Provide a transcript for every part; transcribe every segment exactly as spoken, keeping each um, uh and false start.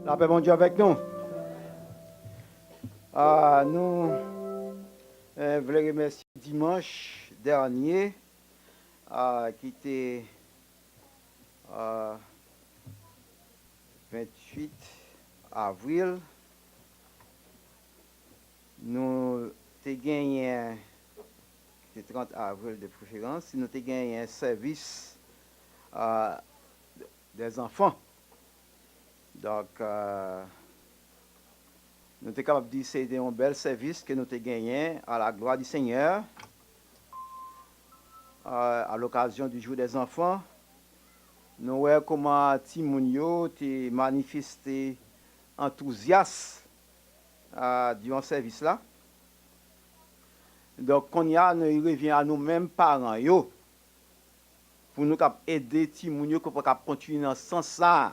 Lapè Bondye avèk nou. Ah, nou eh, vle remèsye dimanch dènye, ah, ki te ah, venntuit avril. Nou te genyen, se trant avril de preferans, nou te genyen sèvis ah, dèzanfan. Donk, euh, nou te kapab di se te yon bèl sèvis ke nou te genyen à la gloire du Seigneur, euh, à l'occasion du jour des enfants. Nou wè kòman timoun yo te manifeste antouzyas euh, diwan sèvis la. Donk, kounye a, nou revyen a nou menm paran yo, pou nou kab ede timoun yo k ap kontinye nan sans sa a.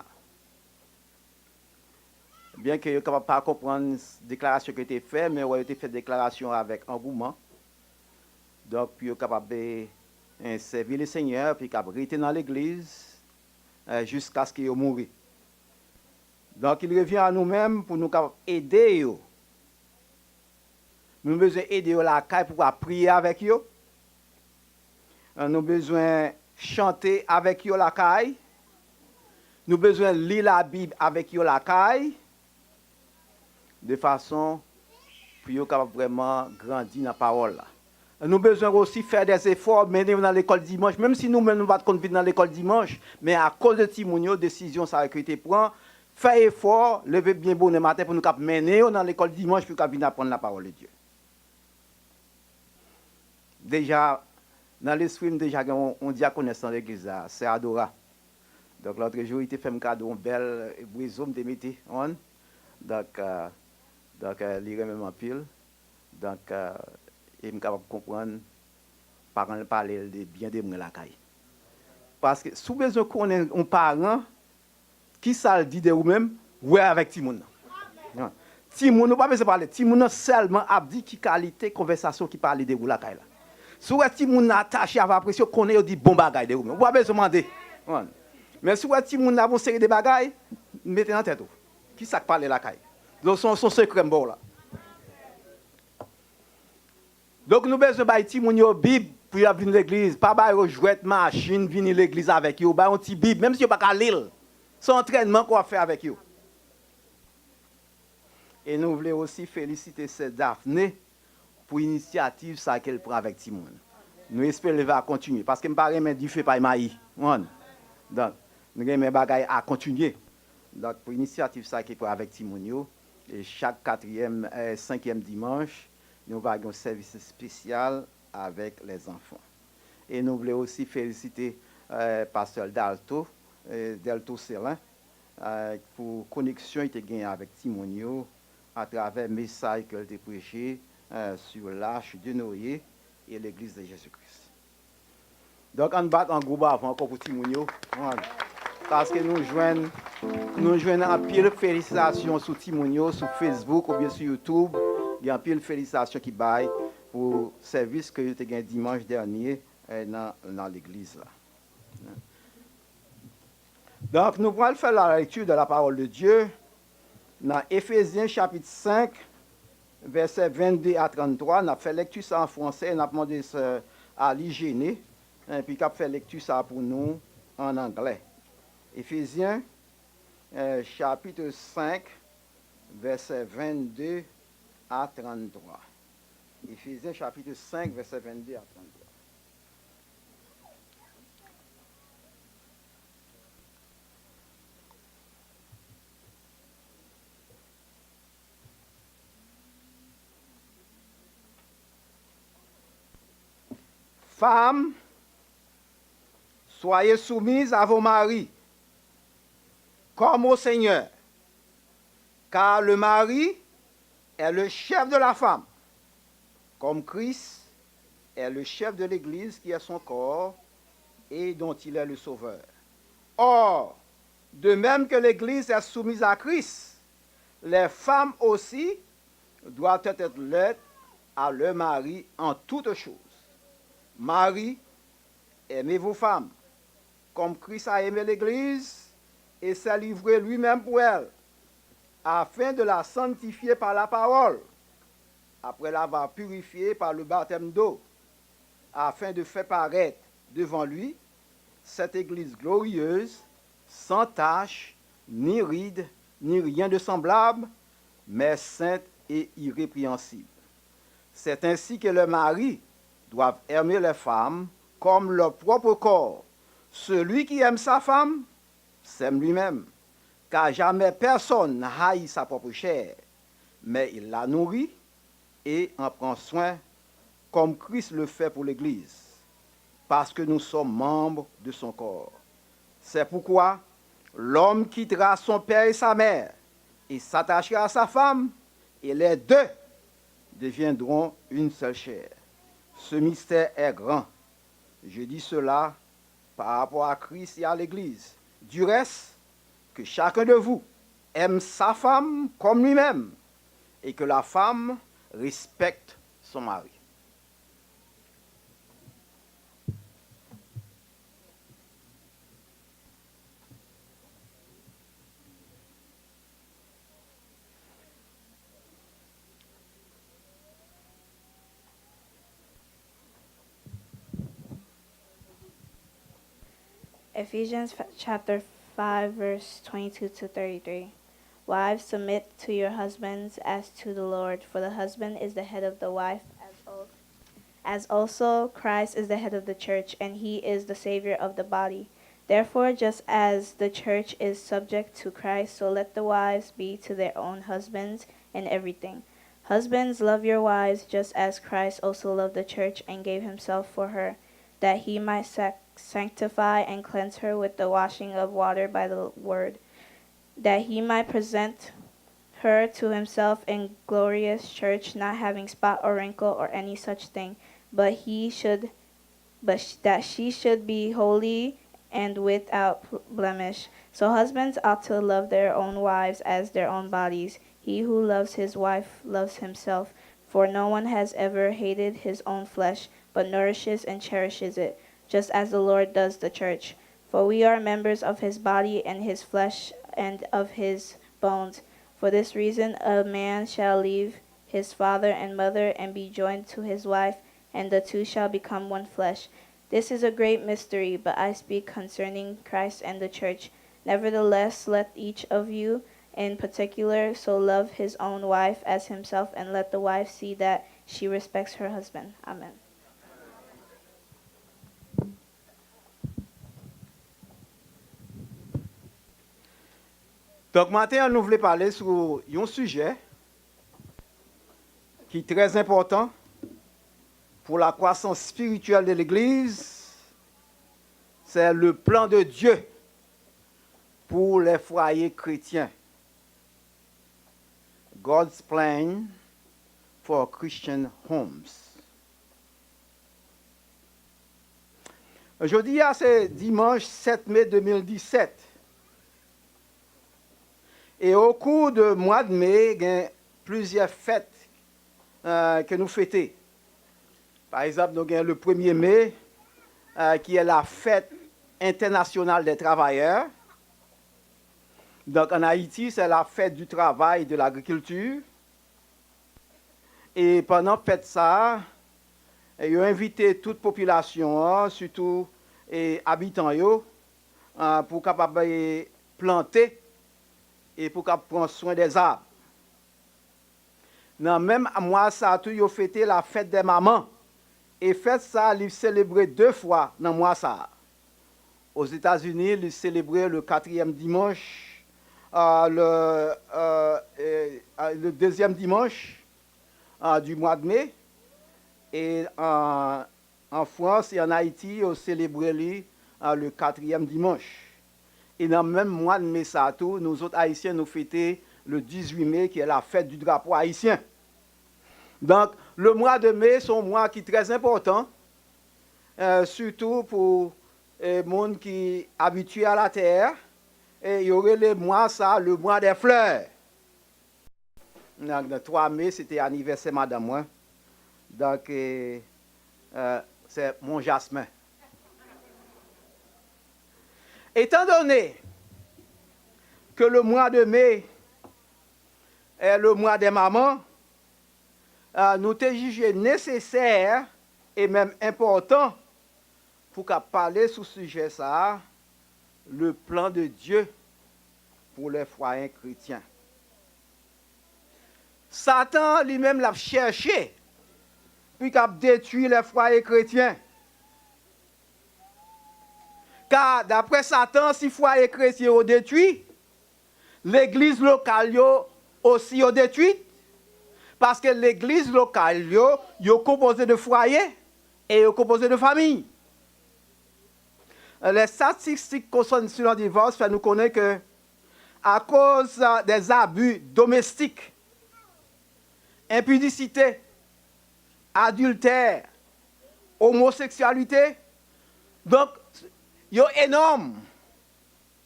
Byen ke yo kapab pa konprann deklarasyon ke te fè, men wè yo te fè deklarasyon avèk angouman. Donk, pou yo kapab eh, sèvi Lesenyè, pou yo kab rete nan legliz eh, jiskaske yo mouri. Donk, il revyen a nou menm pou nou kapab ede yo. Nou bezwen ede yo lakay pou ka priye avèk yo. Nou bezwen chante avèk yo lakay. Nou bezwen li Labib avèk yo lakay. De fason pou yo kapab vrèman grandi nan pawòl la. Nou bezwen osi fè dèzefò, mennen yo nan lekòl dimanch. Menm si nou menm nou pa t konn vin nan lekòl dimanch, men akoz de timoun yo, desizyon sa yo ki te pran, fè efò, leve byen bonè maten pou nou kab mennen yo nan lekòl dimanch pou yo kab vin aprann lapawòl de Dye. Deja, nan lespri m, deja gen yon, yon dyakonès nan legliz la, sè Adora. Donk, lòtrejou, li te fè m kado yon bèl bwezo m te mete, w konprann? Donk, euh, donk, euh, li renmen m anpil. Donk, euh, e m kapab konprann paran l pale l de byen de mwen lakay. Paske si w bezwen konnen yon paran, kisa l di de ou menm, wè avèk timoun nan. Timoun, ou pa bezwen pale. Timoun nan sèlman ap di ki kalite konvèsasyon ki pale de ou lakay la. Si w wè timoun nan atache avè apresye, konnen yo di bon bagay de ou menm. Ou pa bezwen mande. Men si w wè timoun nan ap yon seri de bagay, mete nan tèt ou. Kisa k pale lakay? Donk, se yon, se yon sekrè m ba w la. Donk, nou bezwen bay timoun yo Bib pou y ap vin legliz. Pa ba yo jwèt, machin, vini legliz avèk yo. Ba yo yon ti Bib, menm si yo pa ka li l. Se yon antrènman ke w ap fè avèk yo. E nou vle osi felisite sè Daphné pou inisyativ sa ke l pran avèk timoun. Nou espere l va kontinye, paske m pa renmen dife pay mayi. W konprann? Donk, nou renmen bagay a kontinye. Donk, pou inisyativ sa ke l pran avèk timoun yo, e chak katriyèm, eh, senkyèm dimanch, nou va gen yon sèvis espesyal avèk lèzanfan. E nou vle osi felisite eh, pastè Dalto, eh, Delto Selin, eh, pou koneksyon li te genyen avèk timoun yo atravè mesaj ke l te preche eh, sur l'Arche de Noé et l'Église de Jésus-Christ. Donk, ann bat yon gwo bravo ankò pou timoun yo. Paske nou jwenn, nou jwenn anpil felisitasyon sou timoun yo, sou Facebook oubyen sou YouTube. Gen anpil felisitasyon ki bay pou sèvis ke yo te gen dimanch dènye eh, nan, nan legliz la. Donk, nou pral fè la lecture de la parole de Dieu nan Efezyen chapit senk, vèsè vennde a tranntwa. N ap fè lekti sa an fransè, n ap mande sè Ali Jene, epi k ap fè lekti sa pou nou an anglè. Efezyen, eh, chapit senk, vèsè vennde a tranntwa. Efezyen chapit senk, vèsè vennde a tranntwa. Femmes, soyez soumises à vos maris, comme au Seigneur, car le mari est le chef de la femme, comme Christ est le chef de l'Église qui est son corps et dont il est le sauveur. Or, de même que l'Église est soumise à Christ, les femmes aussi doivent être laides à leur mari en toutes choses. Maris, aimez vos femmes, comme Christ a aimé l'Église et s'est livré lui-même pour elle, afin de la sanctifier par la parole, après l'avoir purifiée par le baptême d'eau, afin de faire paraître devant lui cette Église glorieuse, sans tache, ni ride, ni rien de semblable, mais sainte et irrépréhensible. C'est ainsi que les maris doivent aimer leurs femmes comme leur propre corps. Celui qui aime sa femme s'aime lui-même, car jamais personne n'a haï sa propre chair, mais il la nourrit et en prend soin, comme Christ le fait pour l'Église, parce que nous sommes membres de son corps. C'est pourquoi l'homme quittera son père et sa mère et s'attachera à sa femme, et les deux deviendront une seule chair. Ce mystère est grand. Je dis cela par rapport à Christ et à l'Église. Du reste, que chacun de vous aime sa femme comme lui-même, et que la femme respecte son mari. Ephesians f- chapter five, verse twenty-two to thirty-three. Wives, submit to your husbands as to the Lord, for the husband is the head of the wife, as, al- as also Christ is the head of the church, and he is the Savior of the body. Therefore, just as the church is subject to Christ, so let the wives be to their own husbands in everything. Husbands, love your wives, just as Christ also loved the church and gave himself for her, that he might sac- sanctify and cleanse her with the washing of water by the word, that he might present her to himself a glorious church, not having spot or wrinkle or any such thing, but he should but sh- that she should be holy and without pl- blemish. So husbands ought to love their own wives as their own bodies. He who loves his wife loves himself. For no one has ever hated his own flesh, but nourishes and cherishes it, just as the Lord does the church. For we are members of his body and his flesh and of his bones. For this reason, a man shall leave his father and mother and be joined to his wife, and the two shall become one flesh. This is a great mystery, but I speak concerning Christ and the church. Nevertheless, let each of you in particular so love his own wife as himself, and let the wife see that she respects her husband. Amen. Donk, maten an, nou vle pale sou yon sijè ki trè enpòtan pour la croissance spirituelle de l'Église, c'est le plan de Dieu pour les foyers chrétiens. God's plan for Christian homes. Jodi a se dimanch sèt me de mil disèt. E o kou de mwa de me, gen plizyè fèt, euh, ke nou fete. Pa egzanp, nou gen le premye me, euh, ki e la fèt entènasyonal dè travayè. Donk, an Ayiti, se la fèt di travay e de lagrikilti. E pandan fèt sa a, yo envite tout popilasyon an, sitou, e, abitan yo, a, pou kapab, e, plante e pou kapab pran swen dè zab. Nan menm mwa sa a tou, yo fete la fèt dè manman. E fèt sa a, li selebre de fwa nan mwa sa a. Ozetazini, li selebre le katriyèm dimanch, euh, le, euh, euh, le dezyèm dimanch, euh, du mois de mai. E, euh, an Frans e an Ayiti, yo selebre li, euh, le katriyèm dimanch. E nan menm mwa de me sa a tou, nou zòt Ayisyen, nou fete le dizuit mai, ki e la fèt di drapo ayisyen. Donk, le mwa de me, se yon mwa ki trè enpòtan, euh, sitou pou, euh, moun ki abitye a la tè, e yo rele mwa sa le mwa dè flè. Nan, nan twa me, se te anivèsè madanm mwen. Donk, e, e, se mon jasmin. Étant donné que le mois de mai eh, le mois des mamans, eh, nou te jije nesesè e menm enpòtan pou ka pale sou sijè sa a, le plan de Dieu pour les foyers chrétiens. Satan li menm l ap chèche pou l kab detwi lè fwaye kretyen. Ka, daprè Satan, si fwaye kretyen yo detwi, legliz lokal yo osi yo detwi, paske legliz lokal yo, yo konpoze de fwaye e yo konpoze de fanmi. Les statistiques concernant le divorce fè nou konnen ke, à cause, euh, des abus domestiques, enpidisite, adiltè, omoseksyalite, donk, yo enòm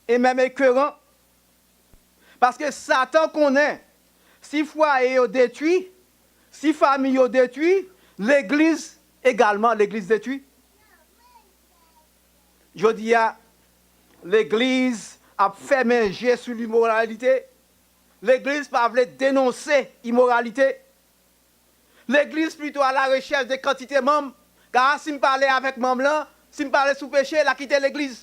e menm ekeran. Paske Satan konnen, si fwaye yo detwi, si fanmi yo detwi, legliz egalman, legliz detwi. Jodi a, legliz ap fèmen je sou limoralite. Legliz pa vle denonse imoralite. Legliz plito à la recherche de kantite manm. Ka si m pale avèk manm lan, si m pale sou peche, l a kite legliz.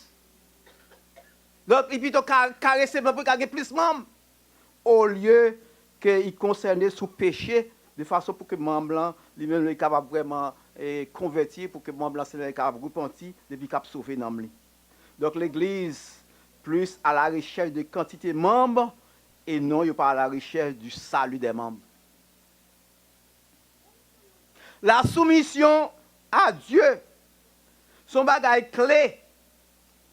Donk, li pito ka, karese manm pou l ka gen plis manm. Olye ke li konsène sou peche, de fason pou ke manm lan, li menm, li kapab vrèman, eh, konvèti, pou ke manm lan, se li kapab repanti, epi k ap sove nanm li. Donk, legliz plis à la recherche de kantite manm, e non, yo pa à la recherche du salut des membres. La soumission à Dieu se yon bagay kle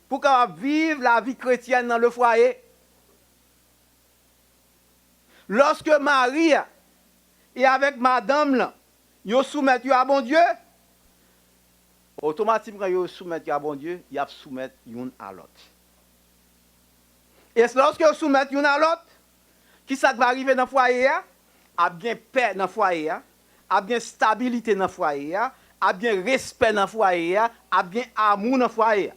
pou kapab viv lavi kretyèn nan le fwaye. Lòske mari a e avèk madanm lan, yo soumèt yo a Bondye, otomatikman yo soumèt yo a Bondye, y ap soumèt youn a lòt. E lòske yo soumèt youn a lòt, ki sa k va rive nan fwaye a? Ap gen pè nan fwaye a, ap gen stabilite nan fwaye a, ap gen respè nan fwaye a, ap gen amou nan fwaye a.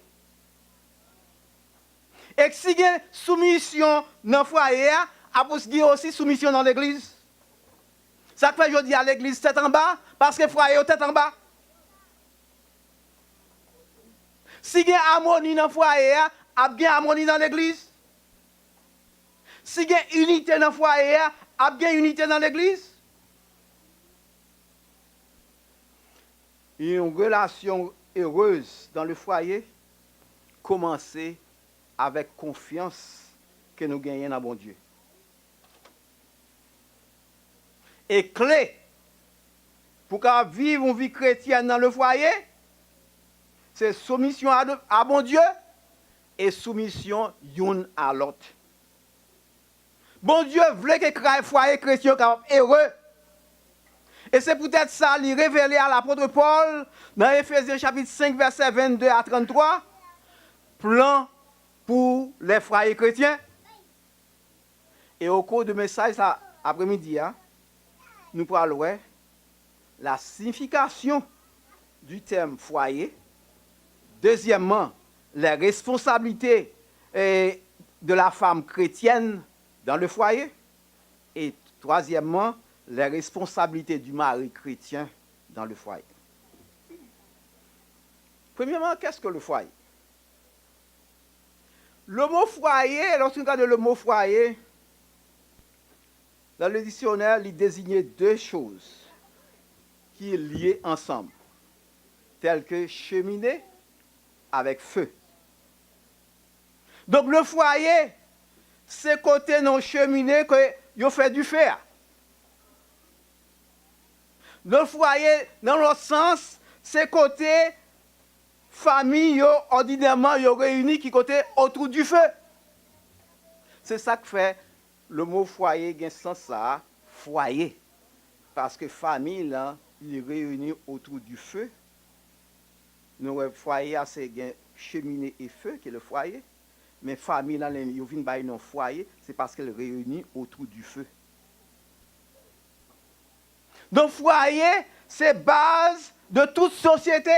E si gen soumisyon nan fwaye a, ap gen osi soumisyon nan legliz. Sa k fè jodi a legliz tèt anba, paske fwaye yo tèt anba. Si gen amoni nan fwaye a, ap gen amoni nan legliz. Si gen inite nan fwaye a, ap gen inite nan legliz. Yon relasyon erez dans le foyer kòmanse avèk konfyans ke nou genyen nan Bondye. E kle pou kapab viv yon vi kretyèn nan le foyer, se soumisyon a, a Bondye e soumisyon youn a lòt. Bondye vle ke kray fwaye kretyen yo kapab ere. E se poutèt sa li revele a lapot Pòl nan Efezyen chapit senk vèsè vennde a tranntwa, plan pou lè fwaye kretyen. E o kou de mesaj sa apremidi a, nou pral wè la signification du terme foyer. Dezyèmman, les responsabilités, eh, de la femme chrétienne dans le foyer. Et troisièmement, les responsabilités du mari chrétien dans le foyer. Premièrement, qu'est-ce que le foyer? Le mot foyer, lorsqu'on regarde le mot foyer, dans le dictionnaire, il désigne deux choses qui lient ensemble, telles que cheminée avec feu. Donk, le foyer, se kote nan chemine ke yo fè dife a. Le foyer, nan lòt sans, se kote fanmi yo, òdinèman, yo reyini ki kote autour du feu. Se sa k fè le mot foyer gen sans sa a, fwaye. Paske fanmi lan, li reyini autour du feu. Nou wè fwaye a se gen cheminée et feu, ki le foyer. Men fanmi lan, lè yo vin bay non fwaye, se paske l reyini autour du feu. Donk, fwaye, se baz de tout sosyete.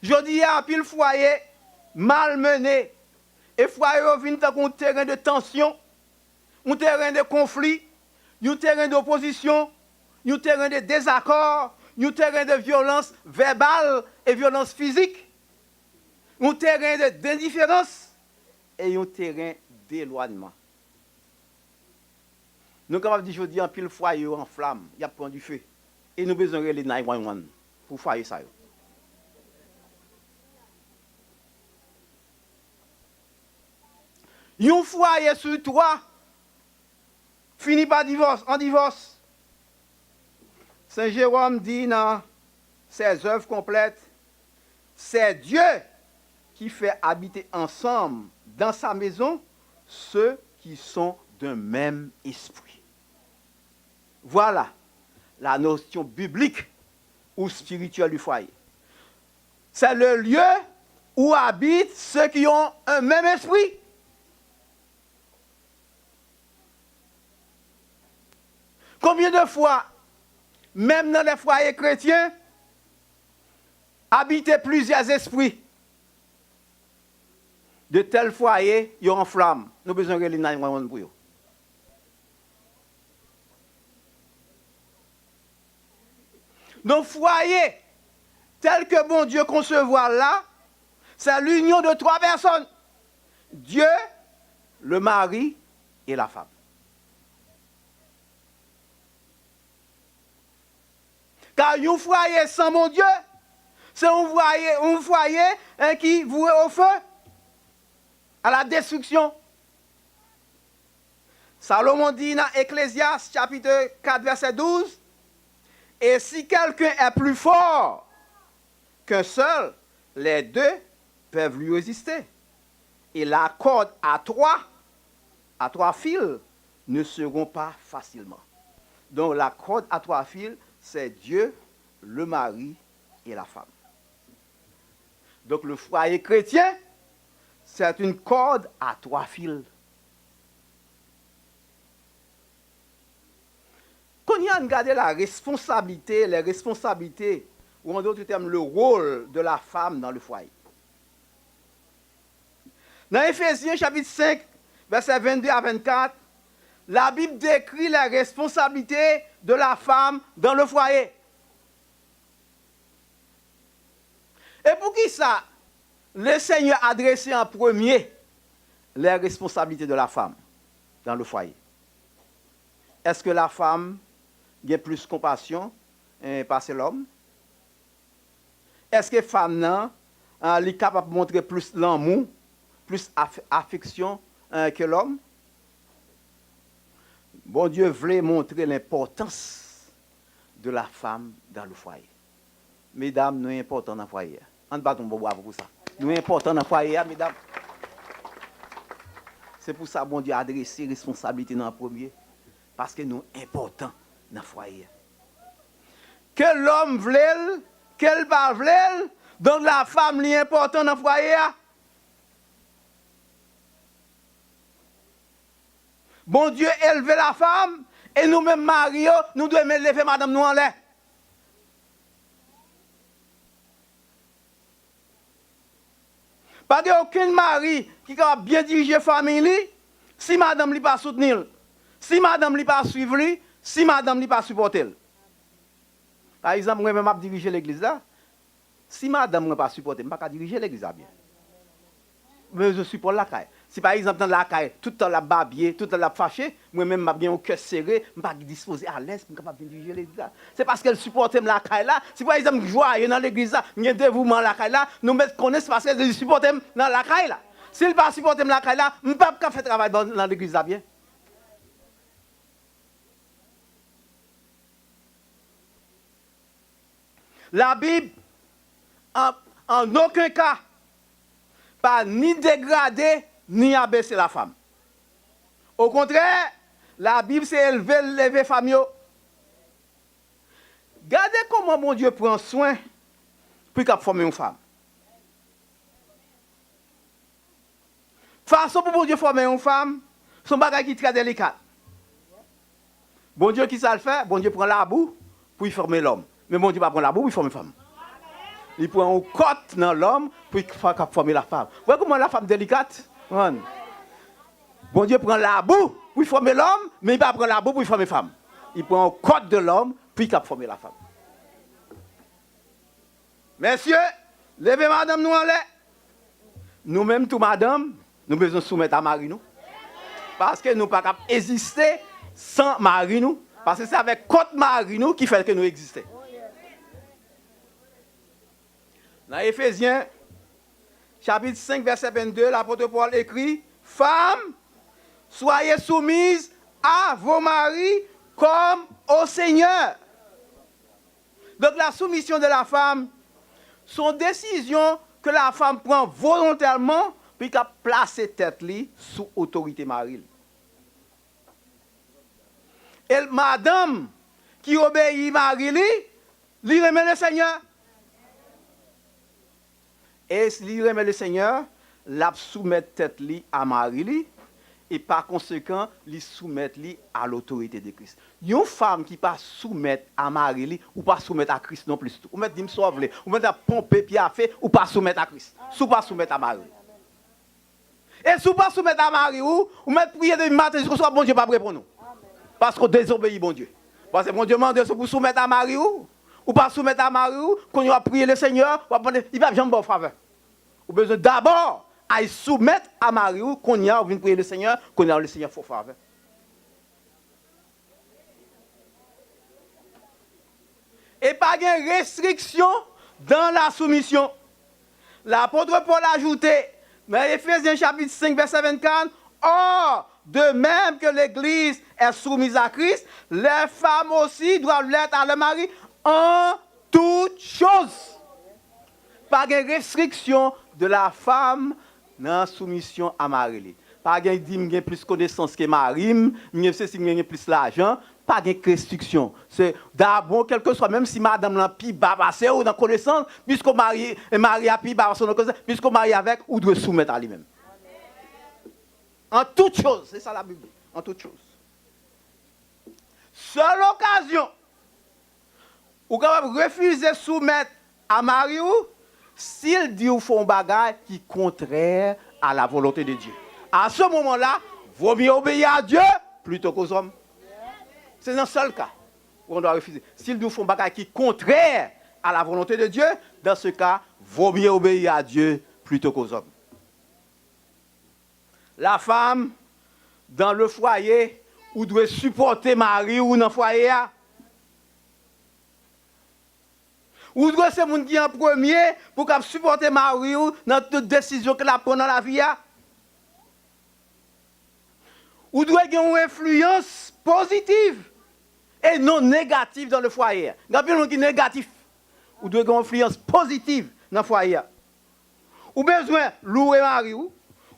Jodi a, anpil fwaye malmennen, E fwaye yo vin tankou yon teren de tansyon, yon teren de konfli, yon teren de opozisyon, yon teren de dezakò, yon teren de vyolans vèbal e vyolans fizik, yon teren de dendiferans e yon teren delwanyman. Nou kapab di jodi a, anpil fwaye yo an flam, y ap pran dife. E nou bezwen rele nine one one pou fwaye sa yo. Yon fwaye sou twa fini pa divòs, an divòs. Sen Jewòm di nan Ses œuvres complètes, c'est Dieu qui fait habiter ensemble dans sa maison ceux qui sont d'un même esprit. Voilà la notion biblique ou spirituelle du foyer. C'est le lieu où habitent ceux qui ont un même esprit. Konbyen de fwa, menm nan lè fwaye kretyen, abite plizyè zespri? De tèl fwaye, yo an flam. Nou bezwen rele nine one one pou yo. Donk, fwaye, tel ke Bondye konsevwa l la, se linyon de twa pèsòn, Dye, le mari e la fanm. Ka yon fwaye san Bondye, se yon fwaye, yon fwaye, en, ki voue au feu, à la destruction. Salomon di nan Ecclésiaste chapitre quatre verset douze, et si quelqu'un est plus fort qu'un seul, les deux peuvent lui résister. Et la corde à trois, à trois fils ne seront pas facilement. Donc la corde à trois fils, c'est Dieu, le mari et la femme. Donc le foyer chrétien, c'est une corde à trois fils. Kounye a, ann gade la responsabilité, les responsabilités, ou en d'autres termes, le rôle de la femme dans le foyer. Nan Efezyen chapit senk, vèsè vennde a vennkat, Labib dekri les responsabilités de la femme dans le foyer. E poukisa Lesenyè adrese an premye les responsabilités de la femme dans le foyer? Èske la fanm gen plis konpasyon, eh, pase lòm? Èske fanm nan, ah, li kapab montre plis lanmou, plis af-, afeksyon, eh, ke lòm? Bondye vle montre lenpòtans de la femme dans le foyer. Medam, nou enpòtan nan fwaye a. Ann bat yon bon bravo pou sa. Nou enpòtan nan fwaye a, medam. Se pou sa Bondye adrese responsablite nou an premye. Paske nou enpòtan nan fwaye a. Ke lòm vle l, ke l pa vle l, donk la fanm li enpòtan nan fwaye a. Bondye elve la fanm, e nou menm mari yo, nou dwe men leve madanm nou anlè. Pa gen okenn mari ki kapab byen dirije fanmi li si madanm li pa soutni l, si madanm li pa swiv li, si madanm li pa sipòte l. Pa egzanp, mwen menm m ap dirije legliz la, si madanm mwen pa sipòte m, m pa ka dirije legliz la byen. Mwen bezwen sipò lakay. Si pa egzanp nan lakay, tout tan l ap babye, tout tan l ap fache, mwen menm m ap gen yon kè sere, m pa dispoze alèz pou m kapab vin dirije legliz la. Se paske l sipòte m lakay la. Si pa egzanp m jwaye nan legliz la, m gen devouman lakay la, nou mèt konnen se paske li sipòte m nan lakay la. Si l pa sipòte m lakay la, m p ap ka fè travay nan legliz la byen. Labib, an, an okenn ka, pa ni degrade, ni abese la fanm. Okontrè, Labib se elve l leve fanm yo. Gade kòman Bondye pran swen pou l kab fòme yon fanm. Fason pou Bondye fòme yon fanm, se yon bagay ki trè delikat. Bondye, kisa l fè? Bondye pran labou pou l fòme lòm. Men Bondye pa pran labou pou l fòme fanm. Li pran yon kòt nan lòm pou l fè, kab fòme lafanm. Ou wè kòman lafanm delikat? Konprann? Bondye pran labou pou l fòme lòm, men li pa pran labou pou l fòme fanm. Li pran yon kòd de lòm pou l kab fòme lafanm. Mesye, leve madanm nou anlè. Nou menm tou madanm, nou bezwen soumèt a mari nou. Paske nou pa kab egziste san mari nou. Paske se avèk kòd mari nou ki fè ke nou egziste. Nan Efezyen, chapit senk, vèsè vennde, lapot Pòl ekri, Femmes, soyez soumises à vos maris comme au Seigneur. Donc la soumission de la femme, se yon desizyon ke la fanm pran volontèman pou li ka plase tèt li sou otorite mari l. E madanm ki obeyi mari li, li renmen Lesenyè. E si li renmen Lesenyè, l ap soumèt tèt li a mari li, e pa konsekan, li soumèt li a lotorite de Kris. Yon fanm ki pa soumèt a mari li, ou pa soumèt a Kris non plis tou. Ou mèt di m sa w vle, ou mèt ap ponpe pyafe, ou pa soumèt a Kris. Si w pa soumèt a mari w. E si w pa soumèt a mari w, ou mèt priye depi maten jiska swa, Bondye p ap reponn ou. Paske w dezobeyi Bondye. Paske Bondye mande se pou w soumèt a mari w. Ou pa soumèt a mari w, kounye a w ap priye Lesenyè, w ap mande, li p ap janm ba w favè. Ou bezwen dabò al soumèt a mari w, kounye a w vin priye Lesenyè, kounye a Lesenyè fè w favè. E pa gen restriksyon dans la soumission. Lapot Pòl ajoute nan Efezyen chapit senk vèsè vennkat, Or, de même que l'Église est soumise à Christ, les femmes aussi doivent l'être à leur mari en toutes choses. Pa gen restriksyon de la femme nan soumisyon a mari li. Pa gen di m gen plis konesans ke mari m, m gen sesi, m gen plis lajan, pa gen restriksyon. Se dabò, kèlkeswa, menm si madanm lan pi ba pase w nan konesans, piske w marye, e mari a pi ba pase w nan konesans, piske w marye avèk, ou dwe soumèt a li menm. En toutes choses, se sa Labib di, en toutes choses. Sèl okazyon ou kapab refize soumèt a mari w si l di w fè yon bagay ki kontrè a la volonté de Dieu. À ce moment-là, vaut mieux obéir à Dieu plutôt qu'aux hommes. Se nan sèl ka ou dwe refize. Si l di w fè yon bagay ki kontrè a la volonté de Dieu, dans ce cas, vaut mieux obéir à Dieu plutôt qu'aux hommes. La femme dans le foyer, ou dwe sipòte mari w nan fwaye a. Ou dwe se moun ki an premye pou w kab sipòte mari w nan tout desizyon ke l ap pran nan lavi a. Ou dwe gen yon enfliyans pozitiv e non negatif dans le foyer. Gen anpil moun ki negatif. Ou dwe gen yon enfliyans pozitif nan fwaye a. Ou bezwen louwe mari w.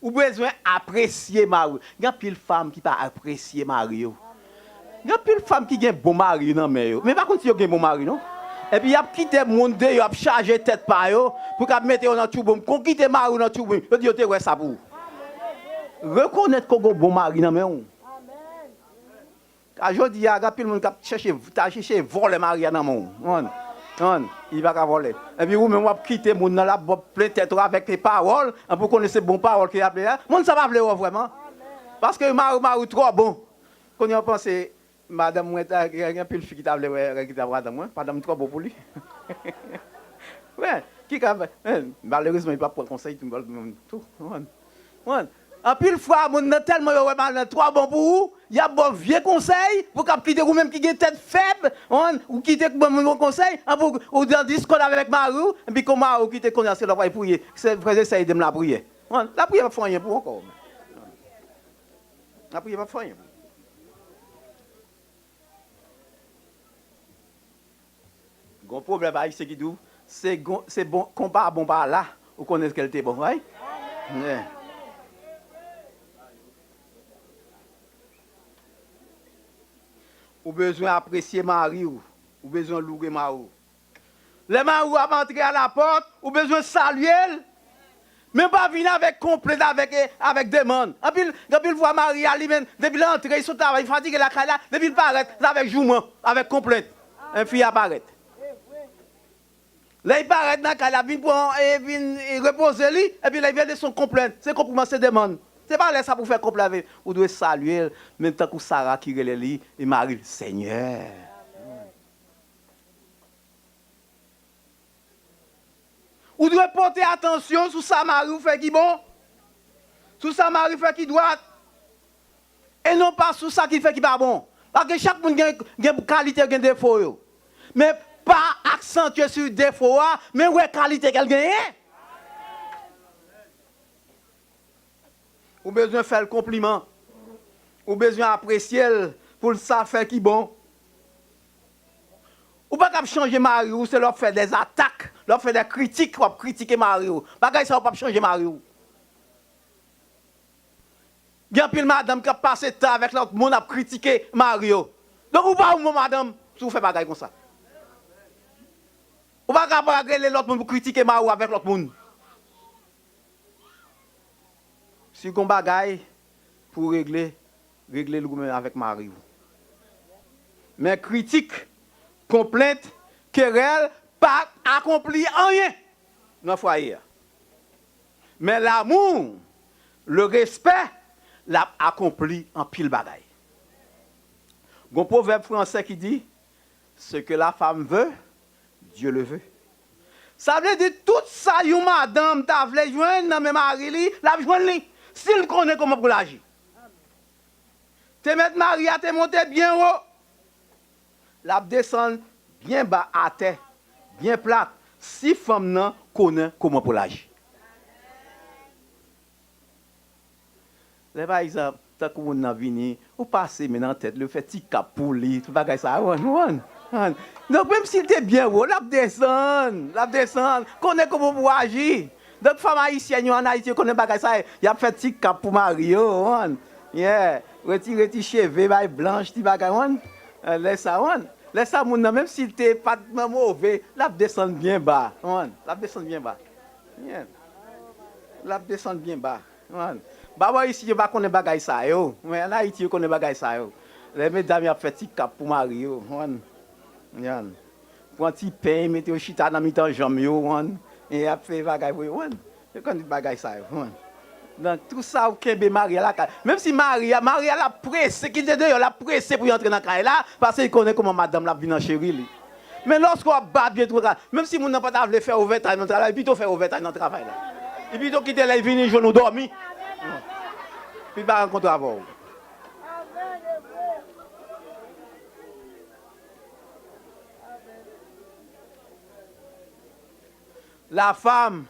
Ou bezwen apresye mari w. Gen anpil fanm ki pa apresye mari yo. Gen anpil fanm ki gen bon mari nan men yo, men pa konn si yo gen bon mari non. Epi y ap kite moun deyò ap chaje tèt pa yo pou k ap mete yo nan tchoubou. Kon kite mari w nan tchoubou, yo di yo te wè sa pou ou. Rekonèt ke w gen bon mari nan men w. Ka jodi a, gen anpil moun k ap chèche, ta chèche vòlè mari a nan men w. Konprann? Konprann? Li pa ka vòlè. Epi ou menm w ap kite moun nan l ap ba w plen tèt ou avèk pawòl, an pou konnen se bon pawòl ke y ap li a. Moun sa pa vle wè w vrèman. Paske mari, mari w twò bon. Kounye a w panse, madanm mwen, ta, gen anpil fi ki ta vle wè, ki ta madanm mwen. Madanm twò bon pou li. Wè, ki ka, malerezman, li p ap pran konsèy tou. Konprann? Konprann? Anpil fwa, moun nan tèlman yo wè mari nan twò bon pou ou, y ap ba w vye konsèy pou k ap kite ou menm ki gen tèt fèb, konprann, ou kite ban moun bon konsèy, an pou ou nan diskòd avèk mari w, epi kon mari w kite kounye a se lè w pral priye, se frè e sè ede m lapriyè. Konprann? Lapriyè p ap fè anyen pou ou ankò. Lapriyè p ap fè anyen pou ou. Gon pwovèb ayisyen ki di w, se gon, se bon, konpa bon pa la, ou konnen ke l te bon, wi. Yeah. Ou bezwen apresye mari w, ou bezwen louwe mari w. Lè mari w ap antre a la pòt, ou bezwen salye l. Men pa vin avèk konplent, avèk, avèk demann. Anpil, anpil fwa, mari a, li menm, depi l antre, li sot travay, li fatige lakay la, depi l parèt, l avèk jouman, avèk konplent. Fi a parèt. Lè l parèt nan kay la, vin pran, e vin, e repoze li, epi lè l vin, se yon konplent, se konpliman, se demann. Se pa lè sa pou fè konplè avè l. Ou dwe salye l, menm tankou Sara ki rele li, e mari l, Senyè. Ou dwe pote atansyon sou sa mari w fè ki bon, sou sa mari fè ki dwat, e non pa sou sa ki fè ki pa bon. Paske chak moun gen, gen kalite, gen defo yo. Men pa aksantye sou defo a, men wè kalite ke l genyen. Ou bezwen fè l konpliman. Ou bezwen apresye l pou l sa fè ki bon. Ou pa kab chanje mari w, se lè w ap fè dè atak, lè w ap fè dè kritik, w ap kritike mari w. Bagay sa yo p ap chanje mari w. Gen anpil madanm k ap pase tan avèk lòt moun ap kritike mari yo. Donk ou pa yon bon madanm si w fè bagay konsa. Ou pa ka pa rele lòt moun pou kritike mari w avèk lòt moun. Si gon bagay pou w regle, regle l ou menm avèk mari w. Men kritik, konplent, kerèl pa akonpli anyen nan fwaye a. Men lamou, le respè, l ap akonpli anpil bagay. Gon pwovèb fransè ki di, ce que la femme veut, Dieu le veut. Sa vle di tout sa yon madanm ta vle jwenn nan men mari li, l ap jwenn li, si l konnen kòman pou l aji. Te mèt mari a te monte byen wo, l ap desann byen ba atè, byen plat, si fanm nan konnen kòman pou l aji. Lè pa egzanp, tankou moun nan vini, ou pase men nan tèt li, ou fè ti kap pou li, tout bagay sa, ou konprann, ou konprann, ou konprann. Donk, menm si l te byen wo, l ap desann, l ap desann, konnen kòman pou aji. Donk, fanm ayisyèn yo ann Ayiti, yo konnen bagay sa, y ap fè ti kap pou mari yo, ou konprann. Yeah. Retire ti cheve, bay blanch, ti bagay, ou konprann. Eh, lè sa, ou konprann. Lè sa, moun nan, menm si l te pa t move, l ap desann byen ba, ou konprann. L ap desann byen ba. Yeah. L ap desann byen ba. Ou konprann? Babò isit yo pa konnen bagay sa yo. Men ann Ayiti yo konnen bagay sa yo. Lè medam y ap fè ti kap pou mari yo. Ou konprann? Pran ti peny, mete yo chita nan mitan janm yo, ou konprann? E y ap fè bagay pou yo, ou konprann? Yo konn tout bagay sa yo, ou konprann? Donk, tout sa ou kenbe mari a lakay. Menm si mari a, mari a l ap prese, ki te deyò, l ap prese pou y antre nan kay la, paske li konnen kòman madanm l ap vin an cheri li. Men lòske w ap bat byen twò ka, menm si moun nan pa ta vle fè ovètay nan travay, li pito fè ovètay nan travay la. Li pito kite lè l vini jwenn ou dòmi. Pou l pa rankontre avè w. La femme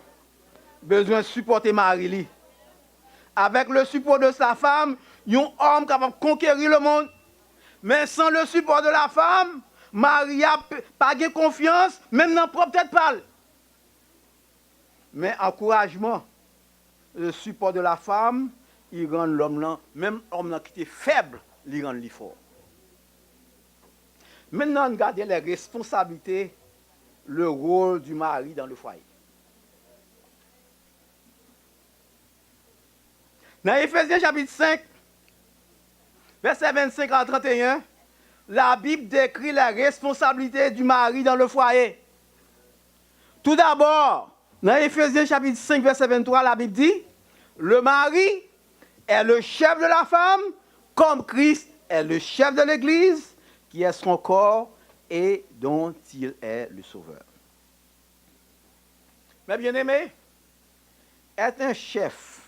bezwen sipòte mari li. Avec le support de sa femme, yon òm kapab konkeri lemonn. Men sans le support de la femme, mari a p-, pa gen konfyans, menm nan pwòp tèt pa l. Men ankourajman, le support de la femme, li rann lòm lan, menm òm lan ki te fèb, li rann li fò. Maintenant, ann gade les responsabilités, le rôle du mari dans le foyer. Nan Efezyen chapit senk, vèsè vennsenk a trannteyen, la Bible décrit la responsabilité du mari dans le foyer. Tout d'abord, nan Efezyen chapit senk, vèsè venntwa, la Bible dit, le mari est le chef de la femme, comme Christ est le chef de l'Église, qui est son corps et dont il est le sauveur. Mes bien-aimés, être un chef,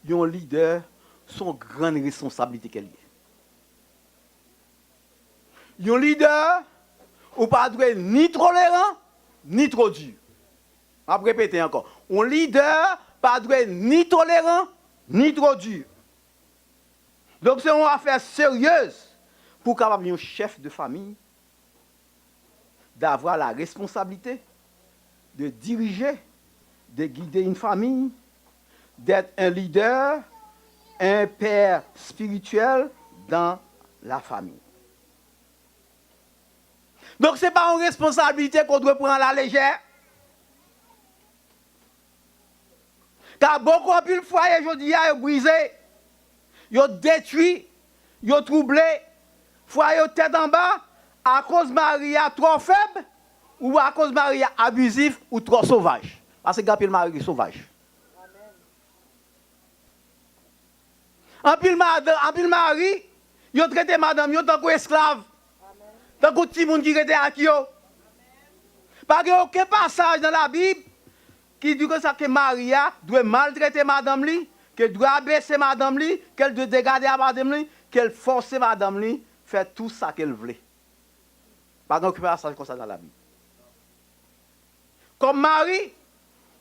yon lidè, se yon grann responsablite ke l ye. Yon lidè, ou pa dwe ni toleran, ni twò di. M ap repete ankò. Yon lidè pa dwe ni toleran, ni twò di. Donk, se yon afè serye pou w kapab yon chèf de fanmi, d'avoir la responsabilité de diriger, de guider une famille, d'être un leader, un père spirituel dans la famille. Donk, se pa yon responsablite ke w dwe pran a la lejè. Ka bòkò anpil fwaye jodi a yo brize, yo detwi, yo twouble, fwaye yo tèt anba, akoz mari a twò fèb, Ou akoz mari a abizif, ou twò sovaj. Paske gen anpil mari ki sovaj. Anpil madan, anpil mari, yo trete madanm yo tankou esklav, tankou timoun ki rete ak yo. Pa gen okenn pasaj nan Labib ki di konsa ke mari a dwe maltrete madanm li, ke l dwe abese madanm li, ke l dwe degade a madanm li, ke l fòse madanm li fè tou sa ke l vle. Pa gen okenn pasaj konsa nan Labib. Kòm mari,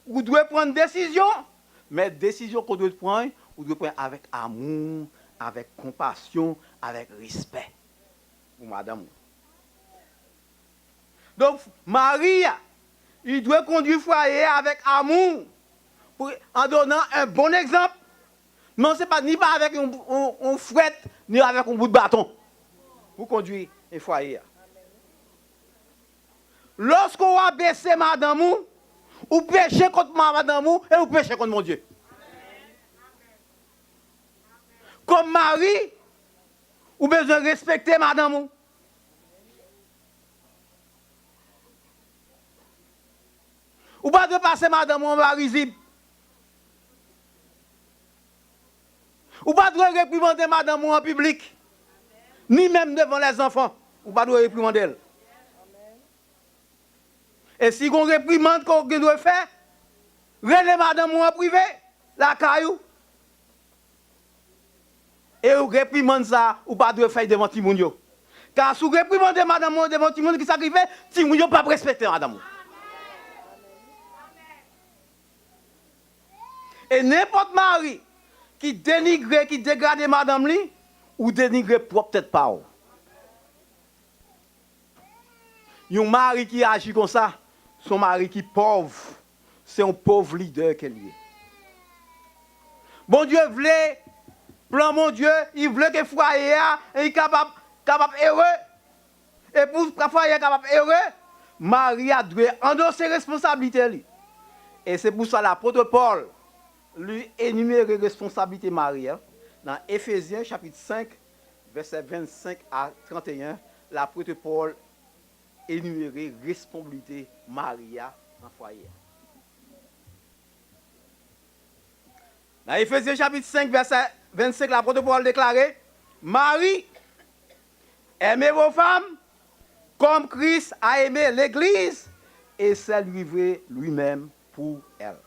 ou dwe pran desizyon, men desizyon ke w dwe pran, ou dwe pran avèk amou, avèk konpasyon, avèk respè pou madanm ou. Donk, mari a, li dwe kondui fwaye a avèk amou, pou, an donan un bon egzanp. Non, se pa ni pa avèk yon, yon, yon fwèt, ni avèk yon bout baton pou kondui fwaye a. Lòske w abese madanm ou, ou peche kont ma-, madanm ou e ou peche kont Bondye. Kòm mari, ou bezwen respekte madanm ou. Ou pa dwe pase madanm ou anba rizib. Ou pa dwe reprimande madanm ou an piblik, ni menm devan lèzanfan. Ou pa dwe reprimande l. E si gon reprimann ke w gen dwe fè, rele madanm ou an prive, lakay ou. E reprimann sa, ou pa dwe fè l devan timoun yo. Ka si w reprimande madanm ou devan timoun, ki sa k rive? Timoun yo p ap respekte madanm ou. E nenpòt mari ki denigre, ki degrade madanm li, ou denigre pwòp tèt pa w. Yon mari ki aji konsa, se yon mari ki pòv. Se yon pòv lidè ke l ye. Bondye vle, plan Bondye, li vle ke fwaye a, li kapab, kapab ere. E pou fwaye a kapab ere, mari a dwe andose responsablite li. E se pou sa lapot Pòl, li enimere responsablite mari a nan Efezyen chapit senk, vèsè vennsenk a tranteyen, lapot Pòl enimere responsablite mari a nan fwaye a. Nan Efezyen chapit senk, vèsè vennsenk, lapot Pòl deklare, Mari, aimez vos femmes comme Christ a aimé l'Église et s'est livré lui-même pour elle.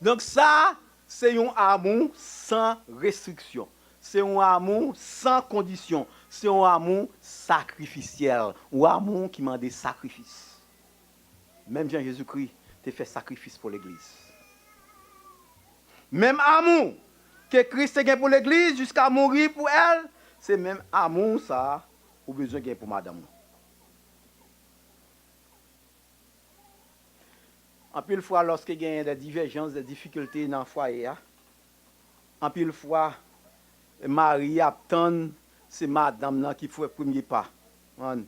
Donk sa, se yon amou san restriksyon. Se yon amou san kondisyon. Se yon amou sakrifisyèl. Yon amou ki mande sakrifis. Menm jan Jezikri te fè sakrifis pou legliz. Menm amou ke Kris te gen pou legliz jiska mouri pou èl, se menm amou sa a ou bezwen gen pou madanm ou. Anpil fwa, lòske genyen de divèjans, de difikilte nan fwaye a, anpil fwa, mari a ap tann se madanm nan ki fè premye pa. Konprann?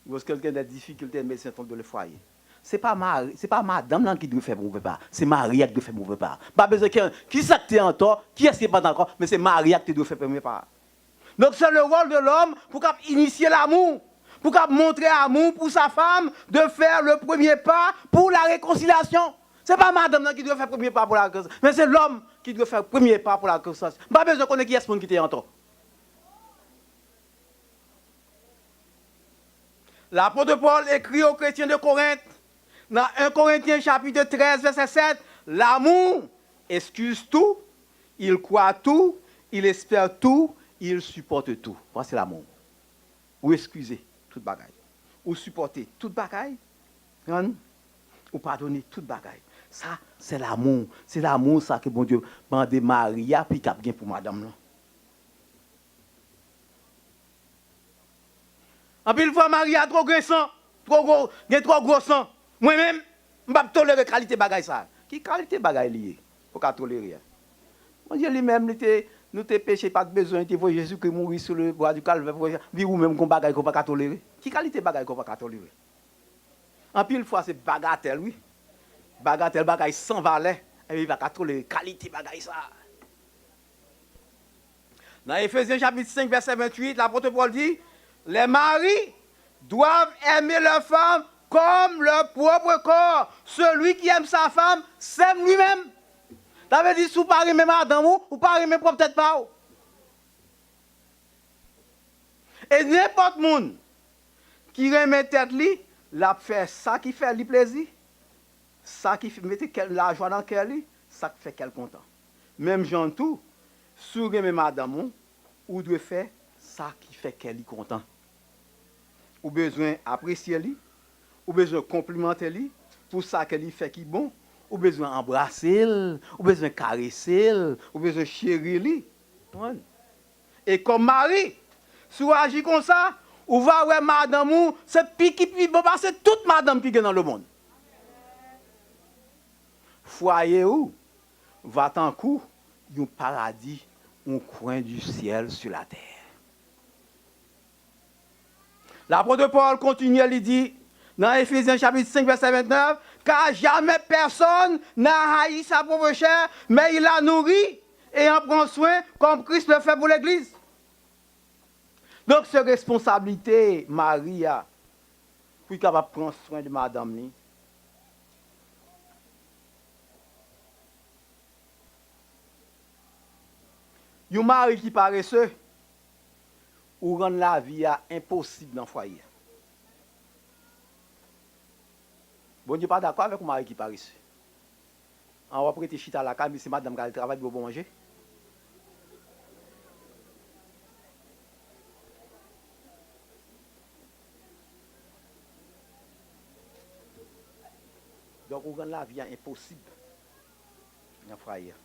Lòske l gen de difikilte, men se yon de le fwaye. Se pa mari, se pa madanm nan ki dwe fè premye pa, se mari a ki dwe fè premye pa. Pa bezwen ke, kisa k te antò, kiyès ki pa t antò, men se mari a ki te dwe fè premye pa. Donk, se le ròl de lòm pou k ap inisye lamou, pou k ap montre amou pou sa fanm, de fè le premye pa pou la rekonsilyasyon. Se pa madanm nan ki dwe fè premye pa pou la rekonsilyasyon, men se lòm ki dwe fè premye pa pou la rekonsilyasyon. M pa bezwen konnen kiyès moun ki te antò. Lapot Pòl ekri o kretyen de Korent, nan en Korentyen chapit trèz, vèsè sèt, l'amour excuse tout, il croit tout, il espère tout, il supporte tout. Sa se lamou. Ou eskize tout bagay. Ou sipòte tout bagay. Konprann? Ou padone tout bagay. Sa, se lamou. Se lamou sa ke Bondye mande mari a pou l gen pou madanm lan. Anpil fwa, mari a twò gen san, twò gwo, gen twò gwo san. Mwen menm, m p ap tolere kalite bagay sa a. Ki kalite bagay li ye pou w ka tolere a? Bondye li menm, li te, nou te peche, pa t bezwen, li te voye Jezikri mouri sou le bwa di Kalvè pou, epi ou menm, gon bagay ke w pa ka tolere? Ki kalite bagay ke w pa ka tolere? Anpil fwa, se bagatèl, wi. Bagatèl, bagay san valè, epi li pa ka tolere kalite bagay sa a. Nan Efezyen chapit senk, vèsè venntuit, lapot Pòl di, Les maris, doivent aimer leur femme comme leur propre corps. Celui qui aime sa femme s'aime lui-même. Sa vle di, si w pa renmen madanm ou, ou pa renmen pwòp tèt pa w. E nenpòt moun ki renmen tèt li, l ap fè sa ki fè li plezi, sa ki f-, mete kè, lajwa nan kè li, sa k fè kè l kontan. Menm jan tou, si w renmen madanm ou, ou dwe fè sa ki fè kè li kontan. Ou bezwen apresye li, ou bezwen konplimante li pou sa ke li fè ki bon, ou bezwen anbrase l, ou bezwen karese l, ou bezwen cheri li. Konprann? E kòm mari, si w aji konsa, ou va wè madanm ou se pi ki pi bon pase tout madanm ki gen nan lemonn. Fwaye ou va tankou yon paradi, un coin du ciel sur la terre. Lapot Pòl kontinye, li di nan Efezyen chapit senk vèsè ventnèf, car jamais personne n'a haï sa propre chair, mais il la nourrit et en prend soin comme Christ le fait pour l'Église. Donk, se responsablite mari a pou l kapab pran swen de madanm li. Yon mari ki parese, ou rann lavi a enposib nan fwaye a. Bondye pa dakò avèk yon mari ki parese. An w ap rete chita lakay, men se madanm k al travay pou yo ba w manje. Donk, ou rann lavi a enposib nan fwaye a.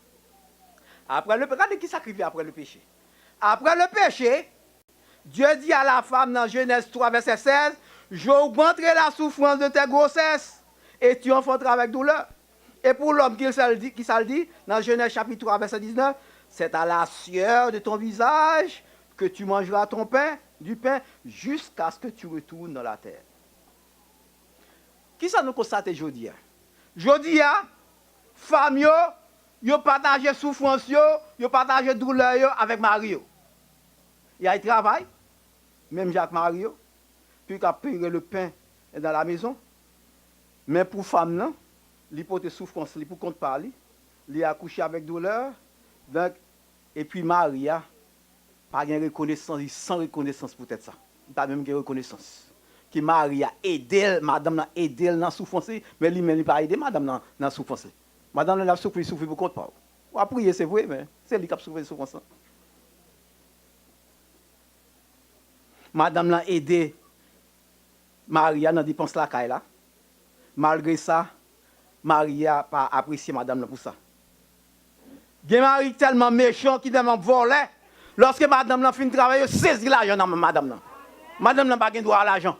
Apre le, gade ki sa k rive apre le peche. Après le péché, Dieu dit à la femme dans Genèse trois, verset seize, j'augmenterai la souffrance de tes grossesses, et tu enfanteras avec douleur. Et pour l'homme, ki sa l di, ki sa l di dans Genèse chapitre trois, verset dix-neuf, c'est à la sueur de ton visage que tu mangeras ton pain, du pain, jusqu'à ce que tu retournes dans la terre. Kisa nou konstate jodi a? Jodi a, fanm yo, yo pataje soufrans yo, yo pataje doulè yo avèk mari yo. Y al travay, menm jan ak mari yo, pou yo ka peye le pain dans la maison. Men pou fanm nan, li pote soufrans li pou kont pa li, li akouche avèk doulè, donk, epi mari a pa gen rekonesans, li san rekonesans poutèt sa. Li pa menm gen rekonesans. Ke mari a ede l, madanm nan ede l nan soufrans li, men li menm li pa ede madanm nan nan soufrans li. Madanm nan ap soufri, soufri pou kont pa w. W ap priye, se vre, men se li k ap soufri soufrans lan. Madanm nan ede mari a nan depans lakay la. Malgre sa, mari a pa apresye madanm nan pou sa. Gen mari ki tèlman mechan, ki tèlman vòlè, lòske madanm nan fin travay, yo sezi lajan nan men madanm nan. Madanm nan pa gen dwa a lajan.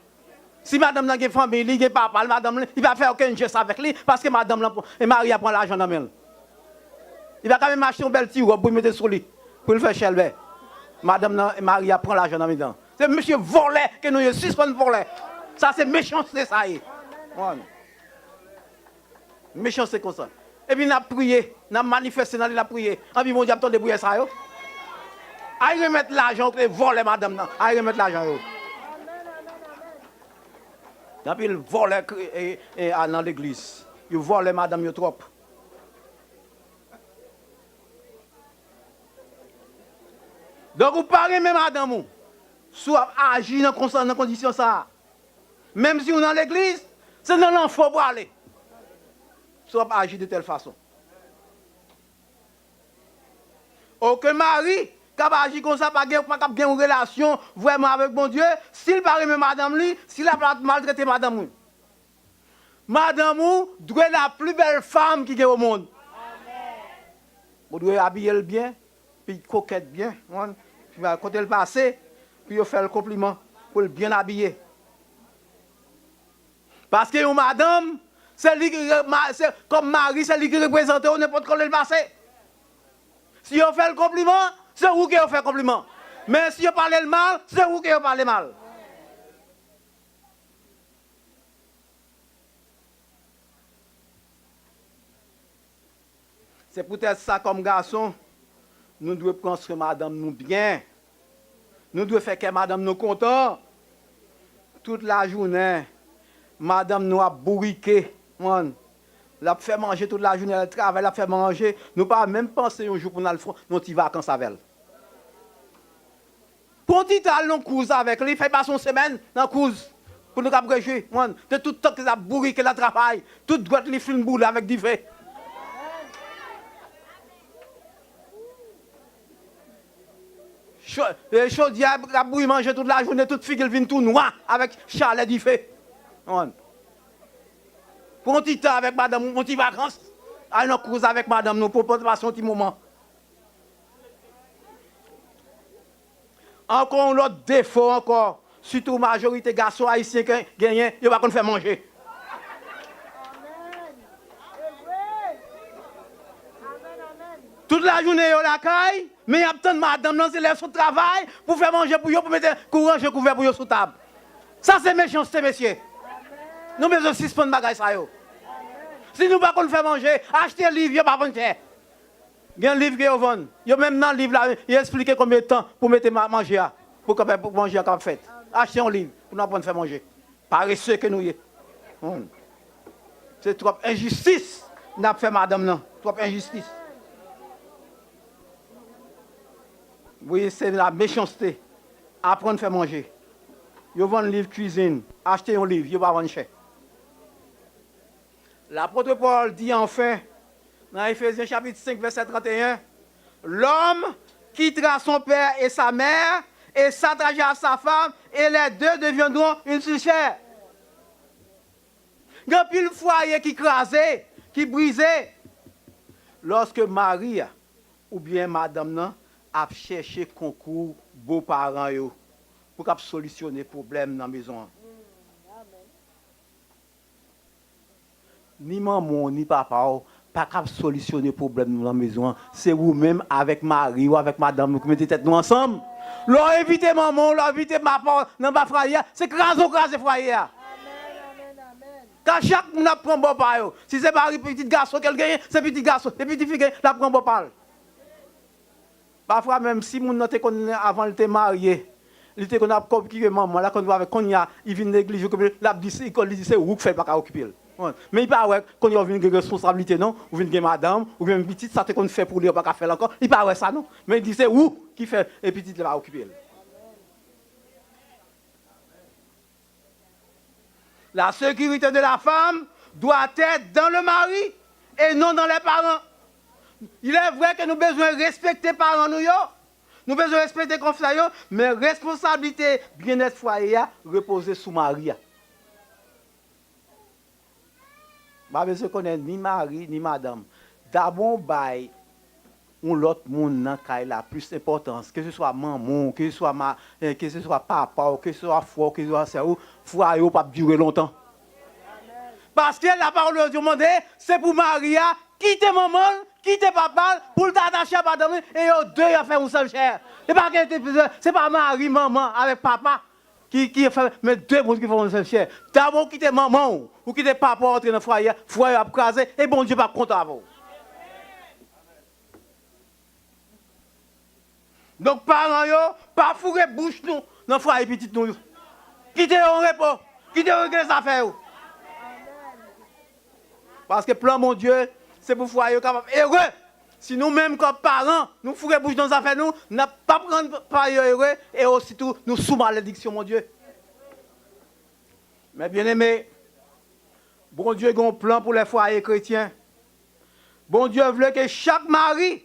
Si madanm nan gen fanmi, li gen papa l, madanm li, li pa fè okenn jès avèk li, paske madanm nan, e mari a pran lajan nan men l. Li pa ka menm achte yon bèl ti wòb pou l mete sou li, pou l fè chèlbè. Madanm nan, mari a pran lajan nan men l. Se mesye vòlè ke nou ye, sispann vòlè. Sa se mechanste sa ye. Mechanste konsa. Epi n ap priye, n ap manifeste nan li, n ap priye. Anpi Bondye ap tande priyè sa yo. Ay remèt lajan, ou te vòlè madanm nan. Ay remèt lajan yo. Gen anpil vòlè kre-, e, e, a, nan legliz. Yo vòlè madanm yo twòp. Donk, ou pa renmen madanm ou. Si w ap aji nan konsa, nan kondisyon sa a, menm si w nan legliz, se nan lanfè w prale. Si w ap aji de tèl fason. Okenn mari k ap aji konsa pa gen, pa kab gen yon relasyon vrèman avèk Bondye, si l pa renmen madanm li, si l ap maltrete madanm li. Madanm ou dwe la pli bèl fanm ki gen o mond. Ou dwe abiye l byen, pi kokèt byen, konprann? Pi kote l pase, pou yo fè l konpliman, pou l byen abiye. Paske yon madanm, se li ki re-, ma-, se, kòm mari, se li ki reprezante w nenpòt kote l pase. Si yo fè l konpliman, se ou ke yo fè konpliman. Men si yo pale l mal, se ou ke yo pale mal. Se poutèt sa, kòm gason, nou dwe pran swen madanm nou byen. Nou dwe fè kè madanm nou kontan. Tout lajounen, madanm nou ap bourike, konprann? L ap fè manje tout lajounen, l al travay, l ap fè manje. Nou pa menm panse yon jou pou n al fè yon ti vakans avè l. Pran ti tan al nan kouz avèk li, fè pase yon semèn nan kouz pou nou kab rejwi, konprann? De tout tan ke l ap bourike, l ap travay, tout dwèt li fin boule avèk dife. Cho- e, chodyè ap bouyi manje tout lajounen, tout figi l vin tou nwa avèk chalè dife. Konprann? Pran yon ti tan avèk madanm ou, yon ti vakans. Al nan kouz avèk madanm nou pou pase yon ti moman. Ankò yon lòt defo ankò, sitou majorite gason ayisyen ke genyen, yo pa konn fè manje. Tout lajounen yo lakay, men y ap tann madanm nan se lè l sot travay pou fè manje pou yo, pou mete, pou ranje kouvè pou yo sou tab. Sa se mechanste, mesye. Nou bezwen sispann bagay sa yo. Si nou pa konn fè manje, achte liv, yo pa vann chè. Gen liv ke yo vann. Yo menm nan liv la, yo eksplike konbyen tan pou mete ma- manje a, pou kapab, pou manje a kapab fèt. Achte yon liv pou nou aprann fè manje. Parese ke nou ye. Hmm. Se twòp enjistis n ap fè madanm nan. Twòp enjistis. Wi, se la mechanste. Aprann fè manje. Yo vann liv kwizin. Achte yon liv, yo pa vann chè. Lapot Pòl di anfen, nan Efezyen chapit senk, vèsè trannteyen, L'homme quittera son père et sa mère et s'attachera à sa femme, et les deux deviendront une seule chair. Gen anpil fwaye ki kraze, ki brize, lòske mari a oubyen madanm nan ap chèche konkou bo paran yo pou k ap solisyone pwoblèm nan mezon an. Ni manman w, ni papa w pa kab solisyone pwoblèm nou nan mezon an. Se ou menm avèk mari w, avèk madanm ou ki mete tèt nou ansanm. Lè w envite manman w, lè w envite papa w nan ba fwaye a, se kraze w kraze fwaye a. Ka chak moun ap pran bò pa yo. Si se mari pitit gason ke l genyen, se pitit gason. Se pitit fi genyen, l ap pran bò pa l. Pafwa menm, si moun nan te konn, avan li te marye, li te konn ap okipe manman l, la konn avèk kounye a, li vin neglije okipe l, l ap di se, li di se ou k fè l pa ka okipe l. Men li pa wè, kounye a ou vin gen responsablite non, ou vin gen madanm, ou gen pitit, sa te konn fè pou li, ou pa ka fè l ankò, li pa wè sa non. Men li di se ou ki fè, e pitit la pa okipe l. La sécurité de la femme doit être dans le mari et non dans les parents. Il est vrai que nou bezwen respekte paran nou yo, nou bezwen respekte konfrè yo, men responsablite byennèt fwaye a repoze sou mari a. M pa bezwen konnen ni mari, ni madanm. Dabò w bay yon lòt moun nan kay la plis enpòtans, keseswa manman w, keseswa ma, eh, keseswa papa w, keseswa frè w, keseswa sè w, fwaye w p ap dire lontan. Paske la parole de Dieu mande, se pou mari a kite manman l, kite papa l, pou l ta atache a madanm li, e yo de y ap fè yon sèl chè. E pa gen, se pa mari, manman avèk papa ki, ki fè, men de moun ki fè yon sèl chè. Dabò w kite manman w, ou kite papa w antre nan fwaye a, fwaye a ap kraze, e Bondye p ap kontan avè w. Donk, paran yo, pa foure bouch nou nan fwaye pitit nou yo. Kite yo an repo. Kite yo regle zafè yo. Paske plan Bondye, se pou fwaye yo kapab ere. Si nou menm, kòm paran, nou foure bouch nan zafè nou, n ap p ap rann fwaye yo ere, e ositou, nou sou malediksyon Bondye. Men byeneme, Bondye gen yon plan pou lè fwaye kretyen. Bondye vle ke chak mari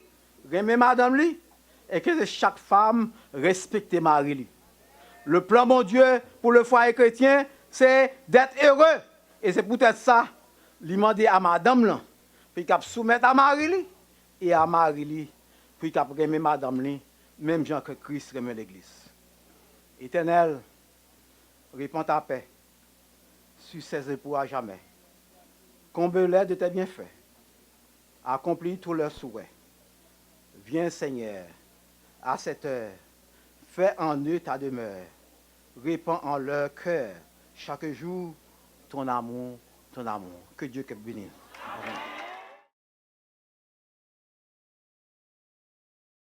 renmen madanm li e ke chak fanm respekte mari li. Le plan Bondye pou le fwaye kretyen, se d'être heureux. E se poutèt sa, li mande a madanm lan pou li kab soumèt a mari li, e a mari li pou li kab renmen madanm li, menm jan ke Kris renmen legliz. Etènèl, répand ta paix sur ces époux à jamais. Comble-les de tes bienfaits. Accomplis tous leurs souhaits. Viens, Seigneur, à cette heure. Fais en eux ta demeure. Répands en leur cœur chaque jour ton amour, ton amour. Que Dieu te bénisse.